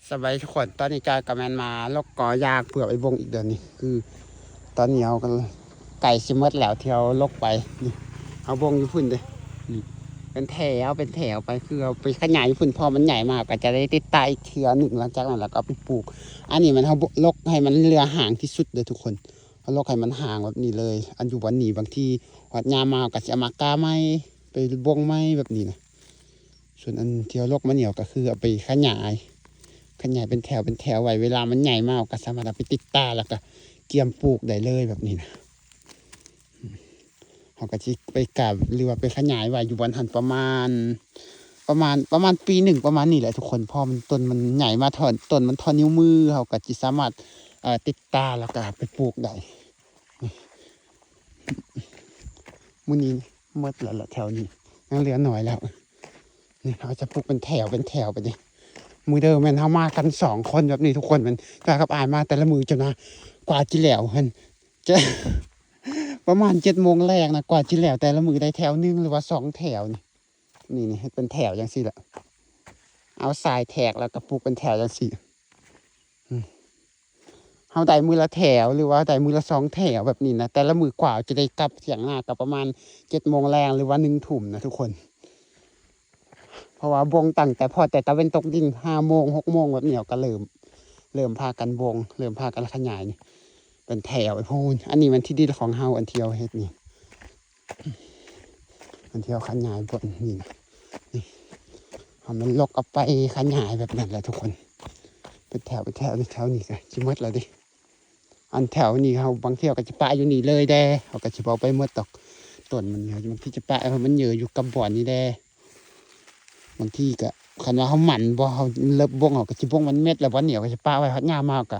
ສະບາຍດີທຸກຄົນ ຕອນນີ້ກະ ກະແມ່ນມາລົກກໍຢາງເພື່ອໄປບົງອີກເດືອນນີ້ ຄືຕອນນີ້ເຮົາກໍໃກ້ຊິໝົດແລ້ວ ທີ່ເຮົາລົກໄປນີ້ ເຮົາບົງຢູ່ພຸ້ນເດ້ ນີ້ເປັນແຖວ ເປັນແຖວໄປ ຄືເຮົາໄປຂະຫຍາຍຢູ່ພຸ້ນ ພໍມັນໃຫຍ່ມາກໍຈະໄດ້ຕິດຕາອີກເທື່ອໜຶ່ງ ຫຼັງຈາກນັ້ນແລ້ວກໍເອົາໄປປູກ. ອັນນີ້ແມ່ນເຮົາລົກໃຫ້ມັນເຫຼືອຫາງທີ່ສຸດເດີທຸກຄົນ ເຮົາລົກໃຫ້ມັນຫາງແບບນີ້ເລີຍ ອັນຢູ່ບ່ອນນີ້ ບາງທີຮອດຍາມມາເຮົາກໍຊິເອົາມາກາໃໝ່ ໄປບົງໃໝ່ແບບນີ້ນະ. ສ່ວນອັນທີ່ເຮົາລົກມານີ້ກໍຄືເອົາໄປຂະຫຍາຍ ຂະຫຍາຍເປັນແຖວເປັນແຖວໄວ້ ເວລາມັນໃຫຍ່ມາເຮົາກໍສາມາດເອົາໄປຕິດຕາ ແລ້ວກໍກຽມປູກໄດ້ເລີຍແບບນີ້ນະ. ເຮົາກໍຊິໄປກາ ຫຼືວ່າໄປຂະຫຍາຍໄວ້ຢູ່ບ່ອນຫັ້ນປະມານ ປະມານ ປະມານປີໜຶ່ງປະມານນີ້ແຫຼະທຸກຄົນ ເພາະມັນ ຕົ້ນມັນໃຫຍ່ມາເທົ່າ ຕົ້ນມັນເທົ່ານິ້ວມື ເຮົາກໍຊິສາມາດ ເອີ ຕິດຕາ ແລ້ວກໍໄປປູກໄດ້. ມື້ນີ້ໝົດແລ້ວລະ ແຖວນີ້ຍັງເຫຼືອໜ້ອຍແລ້ວ. ນີ້ເຮົາຈະປູກເປັນແຖວເປັນແຖວໄປເດ້ ມື້ເດີແມ່ນເຮົາມາກັນສອງຄົນແບບນີ້ທຸກຄົນ ແມ່ນຕາກັບອ້າຍມາແຕ່ລະມື້ຈົນວ່າ ກວ່າຊິແລ້ວຫັ້ນ ຈະປະມານເຈັດໂມງແລງນະ ກວ່າຊິແລ້ວແຕ່ລະມື້ໄດ້ແຖວໜຶ່ງ ຫຼືວ່າສອງແຖວນີ້. ນີ້ ນີ້ເຮັດເປັນແຖວຈັ່ງຊີ້ແຫຼະ ເອົາຊາຍແທກ ແລ້ວກໍປູກເປັນແຖວຈັ່ງຊີ້. ເຮົາໄດ້ມື້ລະແຖວ ຫຼືວ່າໄດ້ມື້ລະສອງແຖວແບບນີ້ນະ ແຕ່ລະມື້ກວ່າຈະໄດ້ກັບຖຽງນາກໍປະມານເຈັດໂມງແລງ ຫຼືວ່າໜຶ່ງທຸ່ມນະທຸກຄົນ ເພາະວ່າບົງຕັ້ງແຕ່ ພໍແຕ່ຕາເວັນຕົກດິນ ຫ້າໂມງ ຫົກໂມງແບບນີ້ ເຮົາກໍເລີ່ມ ເລີ່ມພາກັນບົງ ເລີ່ມພາກັນຂະຫຍາຍ ນີ້ເປັນແຖວໄປພຸ້ນ. ອັນນີ້ແມ່ນທີ່ດິນຂອງເຮົາ ອັນທີ່ເຮົາເຮັດນີ້ ອັນທີ່ເຮົາຂະຫຍາຍບ່ອນນີ້ນະ ນີ້ ເຮົາແມ່ນລົກເອົາໄປຂະຫຍາຍແບບນັ້ນແຫຼະທຸກຄົນ ເປັນແຖວເປັນແຖວ ນີ້ແຖວນີ້ກໍຊິໝົດແລ້ວເດ້. ອັນແຖວນີ້ເຮົາບາງເທື່ອກໍຈະປະຢູ່ນີ້ເລີຍແດ່ ເຮົາກໍຊິບໍ່ເອົາໄປໝົດດອກ ຕົ້ນມັນ ບາງທີຈະປະໃຫ້ມັນເຫຍີຢູ່ກັບບ່ອນນີ້ແດ່. ບາງທີກໍຄັນວ່າເຮົາໝັ່ນບໍ່ ເຮົາເລີບບົງ ເຮົາກໍຊິບົງມັນເມັດ ແລ້ວບ່ອນນີ້ເຮົາກໍຊິປະໄວ້ ຮອດຍາມມາເຮົາກໍ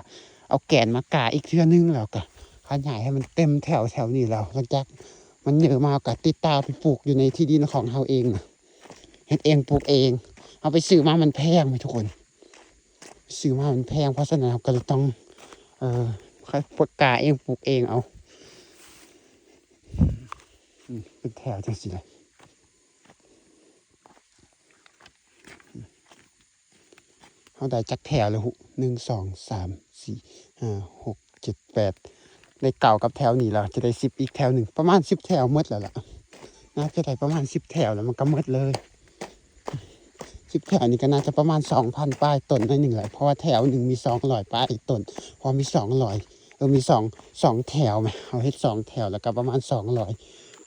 ເອົາແກນມາກາອີກເທື່ອໜຶ່ງ ແລ້ວກໍຂະຫຍາຍໃຫ້ມັນເຕັມແຖວແຖວນີ້ ແລ້ວຫຼັງຈາກມັນເຫຍີມາ ເຮົາກໍຕິດຕາໄປປູກຢູ່ໃນທີ່ດິນຂອງເຮົາເອງນະ ເຮັດເອງປູກເອງ. ເຮົາໄປຊື້ມາມັນແພງແມ່ທຸກຄົນ ຊື້ມາມັນແພງ ເພາະສະນັ້ນເຮົາກໍເລີຍຕ້ອງ ເອີ ກາເອງປູກເອງເອົາ. ອືມ ເປັນແຖວຈັ່ງຊີ້ແຫຼະ ເຮົາໄດ້ຈັກແຖວແລ້ວຫຸ ໜຶ່ງ ສອງ ສາມ ສີ່ ຫ້າ ຫົກ ເຈັດ ແປດ ໄດ້ເກົ້າກັບແຖວນີ້ແລ້ວ ຈະໄດ້ສິບອີກແຖວໜຶ່ງ ປະມານສິບແຖວໝົດແລ້ວລະ ໜ້າຈະໄດ້ປະມານສິບແຖວແລ້ວ ມັນກໍໝົດເລີຍ. ສິບແຖວນີ້ກໍໜ້າຈະປະມານສອງພັນປາຍຕົ້ນໜ້ອຍໜຶ່ງແຫຼະ ເພາະວ່າແຖວໜຶ່ງມີສອງຮ້ອຍປາຍຕົ້ນ ເພາະມີສອງຮ້ອຍ ເອີ ມີສອງ ສອງແຖວແໝ ເຮົາເຮັດສອງແຖວ ແລ້ວກໍປະມານສອງຮ້ອຍ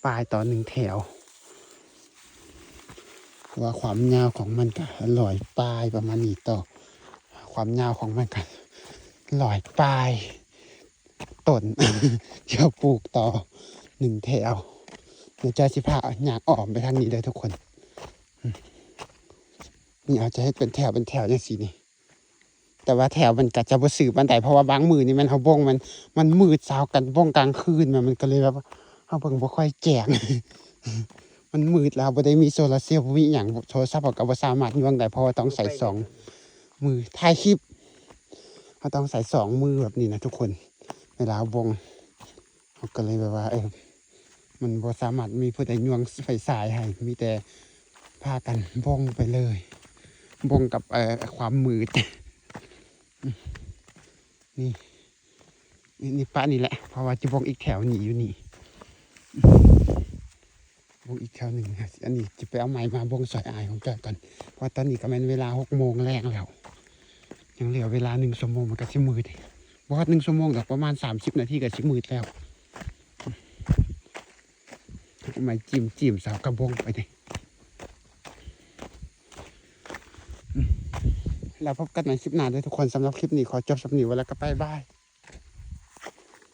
ປາຍຕໍ່ໜຶ່ງແຖວ ເພາະວ່າຄວາມຍາວຂອງມັນກໍຮ້ອຍປາຍປະມານນີ້ ຕໍ່ ຄວາມຍາວຂອງມັນກໍຮ້ອຍປາຍ ຕົ້ນ ດຽວປູກຕໍ່ໜຶ່ງແຖວ ດຽວຈອຍຊິພາຍ່າງອ້ອມໄປທາງນີ້ເດີທຸກຄົນ. ນີ້ເຮົາຈະເຮັດເປັນແຖວເປັນແຖວຈັ່ງຊີ້ນີ້ ແຕ່ວ່າແຖວມັນກໍຈະບໍ່ຊື່ປານໃດ ເພາະວ່າບາງມື້ນີ້ແມ່ນເຮົາບົງ ມັນ ມັນມືດ ຊາວກັນບົງກາງຄືນ ມັນ ມັນກໍເລີຍແບບວ່າເຮົາເບິ່ງບໍ່ຄ່ອຍແຈ້ງ ມັນມືດ ແລ້ວເຮົາບໍ່ໄດ້ມີໂຊລາເຊວ ບໍ່ມີຫຍັງ ໂທລະສັບເຮົາກໍບໍ່ສາມາດຍວງໄດ້ ເພາະວ່າຕ້ອງໃຊ້ສອງມືຖ່າຍຄລິບ ເຮົາຕ້ອງໃຊ້ສອງມືແບບນີ້ນະທຸກຄົນ ເວລາເຮົາບົງ ເຮົາກໍເລີຍແບບວ່າ ເອີ ມັນບໍ່ສາມາດມີຜູ້ໃດຍວງໄຟສາຍໃຫ້ ມີແຕ່ພາກັນບົງໄປເລີຍ ບົງກັບ ເອີ ຄວາມມືດ ນີ້ ນີ້ ນີ້ປະນີ້ແຫຼະ ເພາະວ່າຈະບົງອີກແຖວໜຶ່ງຢູ່ນີ້ ບົງອີກແຖວໜຶ່ງ ອັນນີ້ຈະໄປເອົາໄມ້ມາບົງຊ່ອຍອ້າຍຂອງເຈົ້າກ່ອນ ເພາະວ່າຕອນນີ້ກໍແມ່ນເວລາຫົກໂມງແລງແລ້ວ ຍັງເຫຼືອເວລາໜຶ່ງຊົ່ວໂມງ ມັນກໍຊິມືດ ບໍ່ຮອດໜຶ່ງຊົ່ວໂມງດອກ ປະມານສາມສິບນາທີກໍຊິມືດແລ້ວ ເອົາໄມ້ຈິ້ມໆ ສາວກະບົງໄປເດ້ ແລ້ວພົບກັນໃນຄລິບໜ້າເດີທຸກຄົນ ສຳລັບຄລິບນີ້ຂໍຈົບສ່ຳນີ້ ແລ້ວກໍບາຍບາຍ.